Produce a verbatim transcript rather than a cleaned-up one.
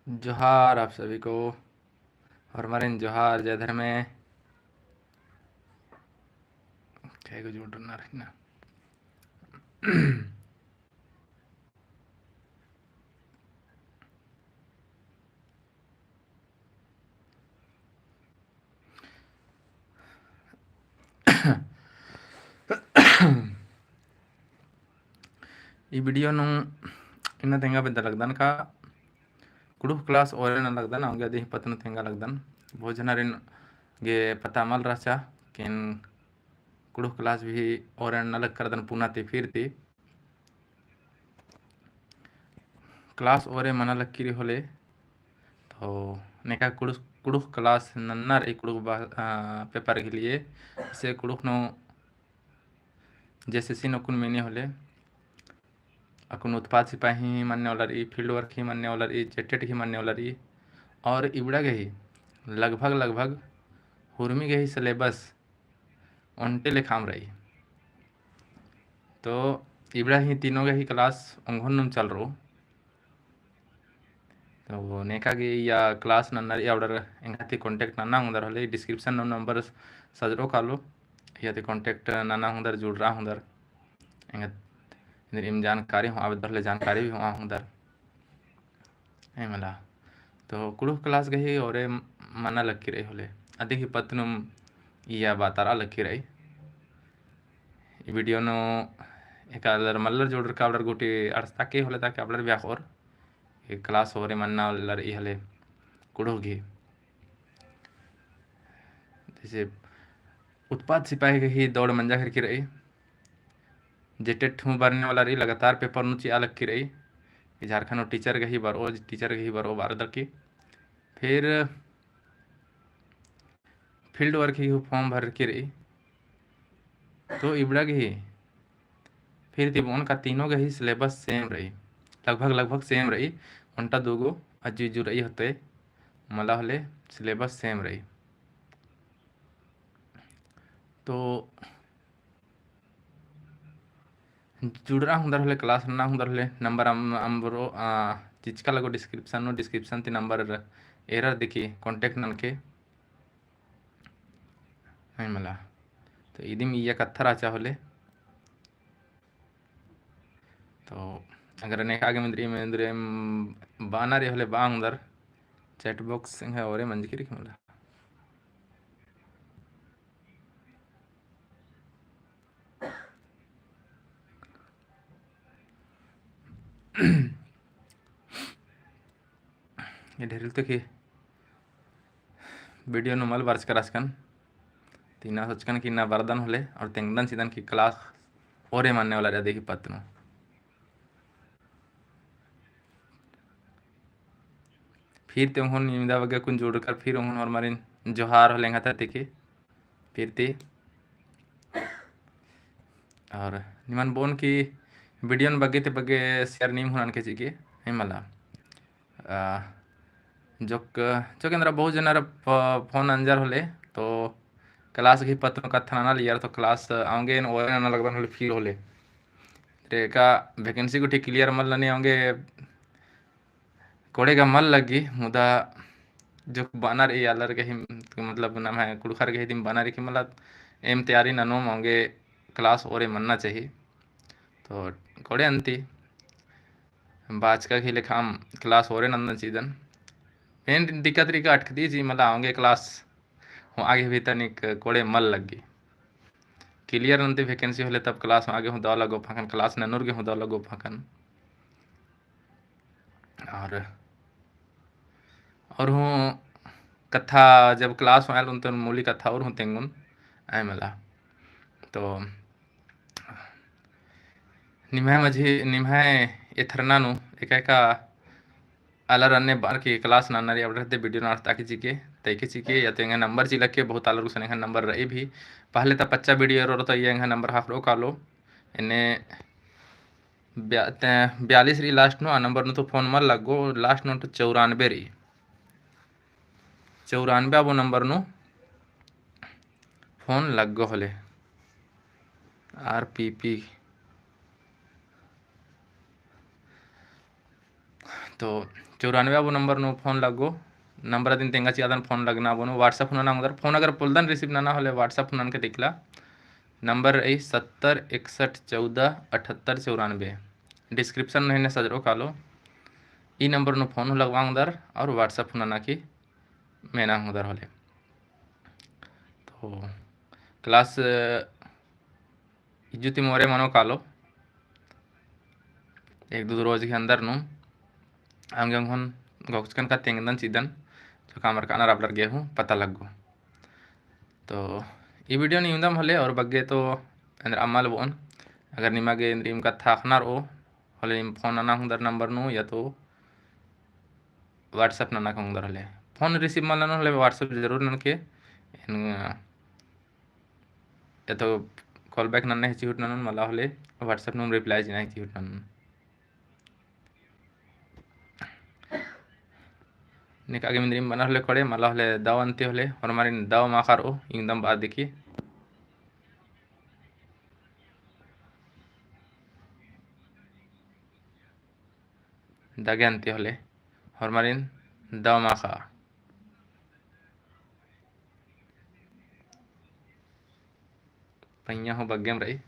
जोहार आप सभी को, होरमारिन जोहार, जय धर्मे। कैगो जोड़ना रही ना। ई video नू इन्ना तेंगा बेद्दा लगदन का कुँड़ुख़ class ओरे नना लगदन, औंगे अदी ही पत्त नू तेंगा लगदन। बहुत जनारिन गे पता मल रहचा कि कुँड़ुख़ class भी ओरे नना लग करदन पुना ती फिर ती। Class ओरे मना लक्की रई होले, तो नेका कुँड़ुख़, कुँड़ुख़ class नन्ना रई कुँड़ुख़ बा-, आ, paper के लिए। जैसे कुँड़ुख़ नू JSSC नू अक्कुन मेने होले, अक्कुन उत्पाद सिपाही ही मन्ने वाला रई, field work ही मन्ने वाला रई, JTET ही मन्ने वाला रई, और इबड़ा गही लगभग, लगभग हुरमी गही syllabus ओन्टे लेखाम रई। तो इबड़ा ही तीनों गही class ओंघोन नुम चल रओ। तो नेका गे इया class नन्ना रई, अबड़र एंगा ती contact नना हुंदर होले, description नू number सजरो कालो, इया ती contact नना हुंदर, जुड़रा हुंदर, एंगा इन्द्रिम जानकारी हूँ आबेदर होले, जानकारी भी हूँ हुंदर। ए मला। तो कुँड़ुख़ class गही ओरे मना लक्की रई होले, अदी ही पत्त नुम इया बातारा लक्की रई। ई video नू एका आलर मल्लर जोड़र का आबड़र गूटी अड़सता के होले ताकि आबड़र भी अख़ोर। ई class ओरे मन्ना लर ई हले कुँड़ुख़ गही। जैसे उत्पाद सिपाही गही दौड़ मंजा केरकी रई। JTET हूँ बरने वाला रई, लगातार paper नू चिआ लक्की रई। ई झारखंड नू teacher गही बरओ, teacher गही बरओ बारदर की। फिर field work ही form भरकी रई। तो इबड़ा गही फिर ती बओन का तीनों गही syllabus same रई, लगभग, लगभग same रई। ओन्टा दुगो अज्जु इज्जु रई होते, मला होले syllabus same रई। तो जुड़रा हुंदर होले, class नना हुंदर होले, number अम-, अम्बरो, आ, चिचका लगो description नू, description ती number एरर दिखी, contact ननके। है मला। तो इदिम इया कत्था रहचा होले। तो अगर नेका गे इन्द्रिम, इन्द्रिम बअना रई होले बआ हुंदर, chat box एंगा ओरे मंजकी रई मला। ये ढेरिल तो की video नू मल बरचका रहचकन, ती इन्ना सोचकन कि इन्ना बरदन होले और तेंगदन चिदन कि class ओरे मन्ने वाला रई अदी ही पत्त नू। फिर ती ओंघोन निमदा बग्गे कुन जुड़रकर फिर ओंघोन होरमारिन जोहार होले एंगा तरती की फिर ती। और निमन बओन कि video न बग्गे ती बग्गे share नीम हूँ ननके चिके, है मला। आ, जोक, जोक एन्दरा बहुत जनर प-, phone नंजर होले, तो class गही पत्त नू कत्था नना लगियर, तो class औंगे न ओरे नना लगदन होले फिर होले। रे का vacancy गुट्ठी clear मल ननी औंगे कोड़े गा मल लग्गी, मुदा जोक बअनर ई आलर गही, मतलब नम्है कुँड़ुख़र गही दिम बअनर कि मला एम तैयारी ननोम औंगे class ओरे मन्ना चाही। तो कोड़े अन्ती बाचका गही लेखाम class ओरे नन्दन चिदन। main दिक्कत रई का अटकदी ची मला औंगे class हूँ आगे भी तनिक कोड़े मल लग्गी। Clear नन्ती vacancy होले तब class हूँ आगे हूँ दव लगो फाकन, class ननुर गे हूँ दव लगो फाकन। और, और हूँ कत्था जब class हूँ आयल उन तो मूली कत्था और हूँ तेंगुन आय मला। तो निम्है मझी, निम्है एथरना नू एका एका आलर अन्ने बअर की class नन्ना रई अबड़र ती video नू अड़सता की चिके, तइके चिके, या तो एंग्है number चिलके, बहुत आलर गुसन एंग्है number रई भी। पहले ता पच्चा video एरोर तो इया एंग्है number हाफरो कालो। एन्ने ब्या-, ते-, बयालीस रई last नू, आ number नू तो phone मल लग्गो, last नू तो चौरानबे रई। चौरानबे आबो number नू phone लग्गो होले। आर पी पी। तो चौरानबे आबो नंबर नू फोन लग्गो, नंबर अदिन तेंगा चिअदन फोन लगना आबो नू, WhatsApp हूँ नना ओंगदर। फोन अगर पोलदन receive नना होले WhatsApp हूँ ननके टिकला। नंबर रई सत्तर इकसठ चौदह अठहत्तर चौरानबे। Description नू एन्ने सजरो कालो। ई नंबर नू फोन हूँ लगवा ओंगदर और WhatsApp हूँ नना की मेना ओंगदर होले। तो class इज्जु ती मोरे मनो कालो। एक दू रोज के अंदर नू अवंगे ओंगोन गोकचकन का तेंगदन चिदन, जो कामर कानर अबड़र गे हूँ पता लग्गो। तो ई video नू इवंदम होले और बग्गे तो एन्देर अम्मा लबोन। अगर निमा गे एन्देर इम कत्था अख़ना रओ होले नीम फोन नना ओंगदर नंबर नू या तो WhatsApp नना ओंगदर होले। फोन receive मल ननोन होले WhatsApp जरूर ननके। एन या तो call back नन्ना ही चिहुट ननोन, मला होले WhatsApp नू reply चिना ही चिहुट ननोन। निका गे मिंदरिम बना होले कोड़े, मला होले दव अन्ती होले, होरमारिन दव माख़ा रओ, इवंदम बाद देखी। दगे अन्ती होले, होरमारिन दव माख़ा। पइयाँ हूँ बग्गेम रई,